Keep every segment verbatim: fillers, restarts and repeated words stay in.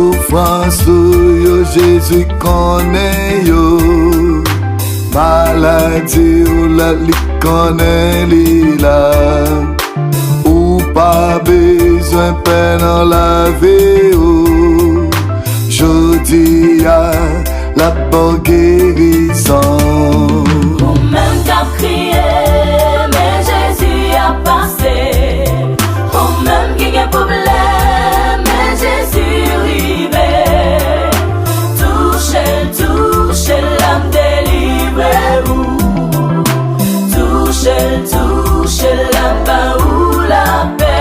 Soufrans ou yo, Jezi konnen yo. Maladi w la, li konnen li la. Ou pa bezwen pè nan lavi w. Jodi a, l ap ba w gerizon. Ou menm k ap kriye, men Jezi ap pase. Ou menm ki gen pwoblèm, men Jezi rive. Touche l, touche l, l ap delivre ou. Touche l, touche l, l ap ba ou lapè.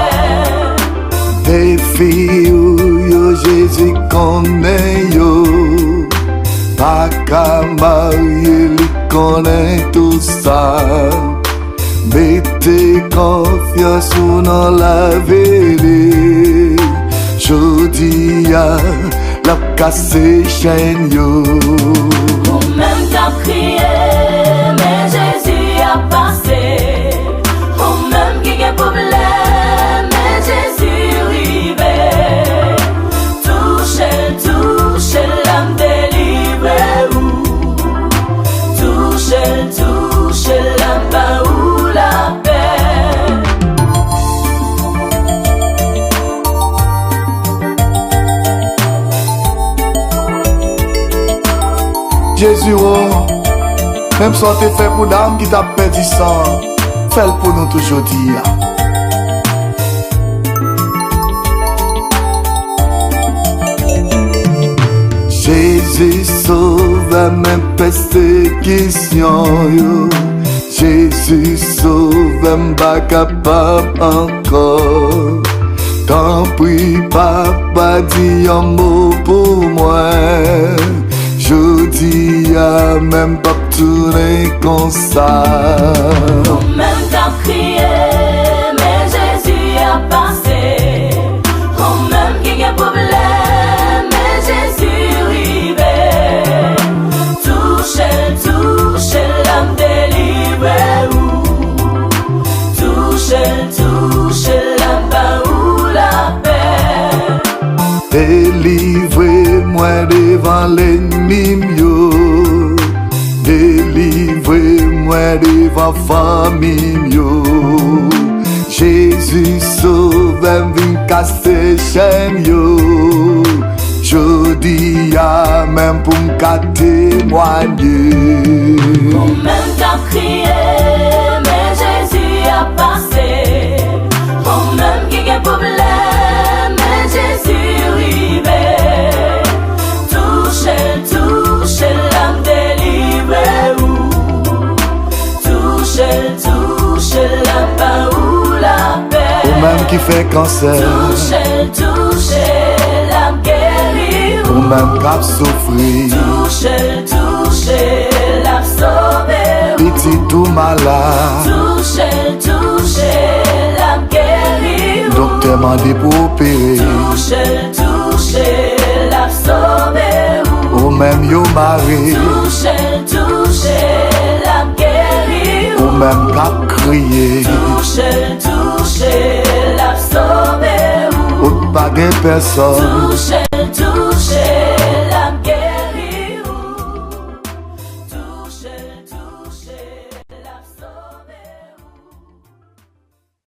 Defi ou yo, Jezi konnen yo. Pa ka marye, li konnen tou sa. Mete konfyans ou nan lavi li. Jodi a, l ap kase chenn yo. Ou menm k ap kriye, men Jezi ap pase. Ou menm ki gen pwoblèm, men Jezi rive. Touche l, touche l, l ap delivre ou. Touche l, touche l, l ap ba ou lapè. Jezi o, menm sa w te fè pou dam ki t ap pèdi san, fè l pou nou tou jodi a. Jezi sovè, men pèsekisyon yo. Jezi sovè, m pa kapab ankò. Tanpri, Papa, di yon mo pou mwen. Jodi a, men m p ap tounen konsa. Ou menm k ap kriye, men Jezi ap pase. Ou menm ki gen pwoblèm, men Jezi rive. Touche l, touche l, l ap delivre ou. Touche l, touche l, l ap ba ou lapè. Delivre mwen devan lènmi m yo. Delivre mwen devan fanmi m yo. Jezi sovè m, vin kase chenn yo. Jodi a menm pou m ka temwanye. Ou menm k ap kriye, men Jezi ap pase. Ou menm ki gen pwoblèm, men Jezi rive. Touche l, touche l, l ap delivre ou. Touche l, touche l, l ap ba ou lapè. Ou menm ki fè kansè. Touche l, touche l, l ap geri ou. Ou menm k ap soufri. Touche l, touche l, l ap sove ou. Pitit ou malad. Touche l, touche l, l ap geri ou. Doktè mande pou opere. Touche l, touche l, l ap sove ou. Ou menm yo mare. Touche l, touche l, l ap geri ou. Ou menm k ap kriye. Touche l, touche l, l ap sove ou. Ou pa gen pèsòn. Touche l,